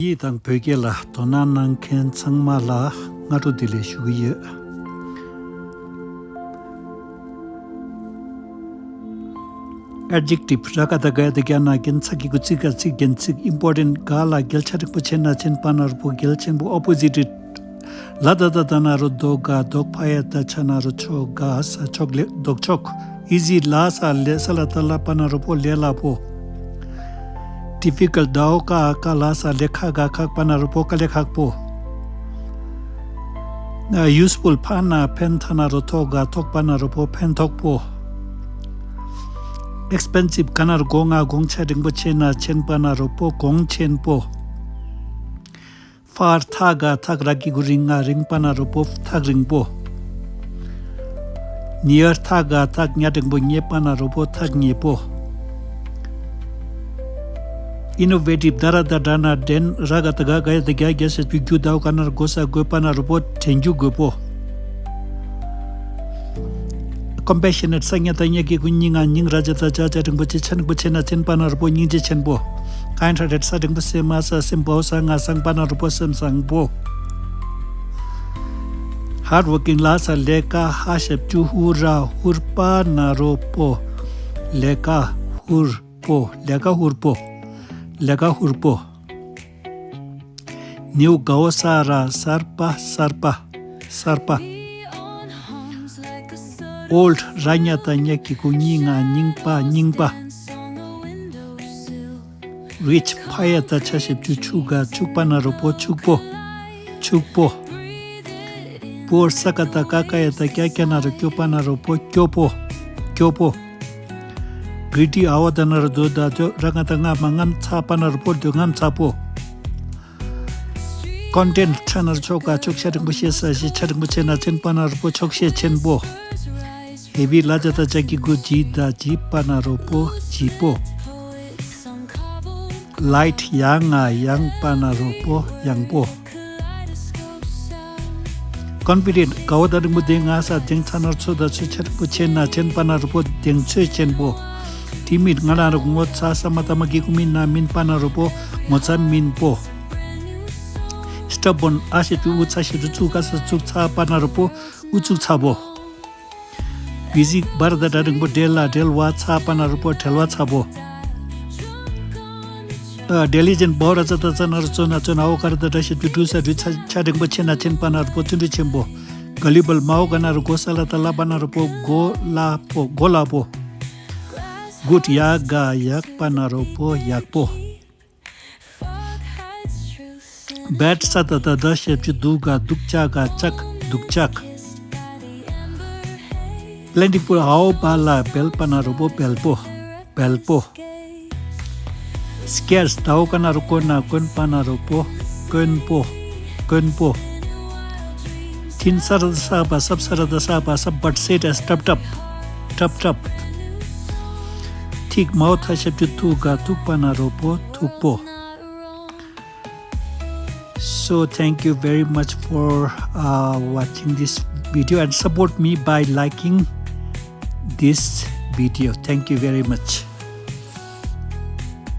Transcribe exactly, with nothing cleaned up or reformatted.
ཡིག་དང་བོད་སྐད་ལ་དོ་སྣང་གནང་མཁན་ཚང་མ་ལ་སྔ་དྲོ་བདེ་ལེགས་ཞུ་གི་ཡོད། Adjective ར་ག་བཏགས་རྒ་ཡ་བཏགས་རྒྱ་ན་རྒན་ཚ་གི་གུ་ཚི་ག་ཚིག་རྒན་ཚིག Important ག་ལ་གལ་ཆ་འགྲེང་བུ་ཆེ་ན་ཆེན་པ་ན་རོ་པོ་གལ་ཆེན་པོ། Opposite ལ་ད་ད་ད་ན་རོ་དོ་ག་དོག་ཕ་ཡ་ད་ཆ་ན་རོ་ཆོ་ག་ས་ཆོག་ལེ་ལྡོག་ཕྱོགས། Easy ལ་ས་ལེ་ས་ལ་ད་ལ་པ་ན་རོ་པོ་ལེ་ལ་པོ། Difficult ད་འོ་ཀ་ཀ་ལ་ས་ལེ་ཁ་ག་ཁག་པ་ན་རོ་པོ་ཀ་ལེ་ཁག་པོ། Useful ཕ་ན་ཕན་ཐ་ན་རོ་ཐོ་ག་ཐོག་པ་ན་རོ་པོ་ཕན་ཐོག་པོ། Expensive ག་ན་རོ་གོ་ང་གོང་ཆ་འགྲེང་བུ་ཆེ་ན་ཆེན་པ་ན་རོ་པོ་གོང་ཆེན་པོ། Far ཐ་ག་ཐག་ར་གི་གུ་རིང་ང་རིང་པ་ན་རོ་པོ་ཐག་རིང་པོ། Near ཐ་ག་ཐག་ཉ་འགྲེང་བུ་ཉེ་པ་ན་རོ་པོ་ཐག་ཉེ་པོ། Innovative ད་ར་ད་དྲ་ན་འགྲན་ར་ག་ད་ག་ག་ཡ་ད་རྒྱ་རྒྱ་ས་རྒྱུ་རྒྱུ་ད་འོ་ག་ན་རོ་གོ་ས་དགོས་པ་ན་རོ་པོ་དྲན་རྒྱུ་དགོས་པོ། Compassionate ས་ཉ་ད་ཉ་གི་གུ་ཉི་ང་ཉིང་ར་ཇ་ད་ཇ་ཇ་འགྲེང་བུ་ཆེ་ཆ་འགྲེང་བུ་ཆེ་ན་ཆེན་པ་ན་རོ་པོ་སྙིང་རྗེ་ཆེན་པོ། Kind hearted ས་འགྲེང་བུ་སེ་མ་ས་སེམས་པའོ་ས་ང་སང་པ་ན་རོ་པོ་སེམས་སང་པོ། Hard working ལ་ས་ལས་ཀ་ཧ་ཞབས་ཀྱུ་ཧུ་ར་ཧུར་པ་ན་རོ་པོ། ལས་ཀ་ཧུར་པོ། ལས་ཀ་ཧུར་པོ། ལས་ཀ་ཧུར་པོ། ནེའུ་གའོ་ས་ར་གསར་པ་གསར་པ་གསར་པ། Old ར་ཉ་ད་ཉ་གི་གུ་ཉི་ང་རྙིང་པ་རྙིང་པ། Rich ཕ་ཡ་ད་ཆ་ཞབས་ཀྱུ་ཆུ་ག་ཕྱུག་པ་ན་རོ་པོ་ཕྱུག་པོ། ཕྱུག་པོ། Poor ས་ཀ་ད་ཀ་ཀ་ཡ་ད་ཀྱ་ཀྱ་ན་རོ་ཀྱོ་པ་ན་རོ་པོ་ཀྱོ་པོ། ཀྱོ་པོ། Greedy འ་འོ་ད་ན་རོ་དོ་ད་དོ་ར་ང་ད་ང་མ་ངམ་ཚ་པ་ན་རོ་པོ་དོ་ངམ་ཚ་པོ། Content ཆ་ན་རོ་ཆོ་ག་ཆོག་ཤེས་འགྲེང་བུ་ཤེས་ས་ཤེས་ཆ་འགྲེང་བུ་ཆེ་ན་ཆེན་པ་ན་རོ་པོ་ཆོག་ཤེས་ཆེན་པོ། Heavy ལ་ཇ་ད་ཇ་གི་གུ་ཇི་ད་ཇི་པ་ན་རོ་པོ་ཇི་པོ། Light ཡང་ང་ཡང་པ་ན་རོ་པོ་ཡང་པོ། Confident གའོ་ད་འགྲེང་བུ་དེ་ང་ས་དེང་ཚ་ན་རོ་ཚོ་ད་ཚོ་ཆ་འགྲེང་བུ་ཆེ་ན་ཆེན་པ་ན་རོ་པོ་དེང་ཚོད་ཆེན་པོ། Timid ང་ན་རོ་ངོ་ཚ་ས་མ་ད་མ་གི་གུ་མིན་ན་མིན་པ་ན་རོ་པོ་ངོ་ཚ་མིན་པོ། Stubborn འ་ཞབས་ཀྱུ་འུ་ཚ་ཞབས་ཀྱུ་ཚུ་ག་ས་ཚུགས་ཚ་པ་ན་རོ་པོ་འུ་ཚུགས་ཚ་པོ། Busy བ་ར་ད་དྲ་འགྲེང་བུ་བྲེལ་ལ་བྲེལ་བ་ཚ་པ་ན་རོ་པོ་བྲེལ་བ་ཚ་པོ། ཨ། Diligent བ་འོ་ར་ཙ་ད་ཙ་ན་རོ་ཙོ་ན་ཙོ་ན་འོ་ག་ར་ད་དྲ་ཞབས་ཀྱུ་འགྲུ་ས་འགྲུ་ཚ་ཆ་འགྲེང་བུ་ཆེ་ན་ཆེན་པ་ན་རོ་པོ་བརྩོན་འགྲུས་ཆེན་པོ། Gullible མ་འོ་ག་ན་རོ་གོ་ས་ལ་ད་ལ་པ་ན་རོ་པོ་གོ་ལ་པོ་གོ་ལ་པོ། Good ཡ་ག་ཡག་པ་ན་རོ་པོ་ཡག་པོ། Bad ས་ད་ད་ད་ཞབས་ཀྱུ་དུ་ག་དུག་ཅ་ག་ཅག་དུག་ཅག Plentiful འ་འོ་བ་ལ་བལ་པ་ན་རོ་པོ་བལ་པོ་བལ་པོ། Scarce ད་འོ་ག་ན་རོ་གོ་ན་གོན་པ་ན་རོ་པོ་གོན་པོ་གོན་པོ། Thin ས་ར་ད་ས་བ་སབ་ས་ར་ད་ས་བ་སབ། But said as ཐབ་ཐབ་ཐབ་ཐབ། Thick མ་འོ་ཐ་ཞབས་ཀྱུ་ཐུ་ག་ཐུག་པ་ན་རོ་པོ་ཐུག་པོ། So thank you very much for uh, watching this video and support me by liking this video. Thank you very much.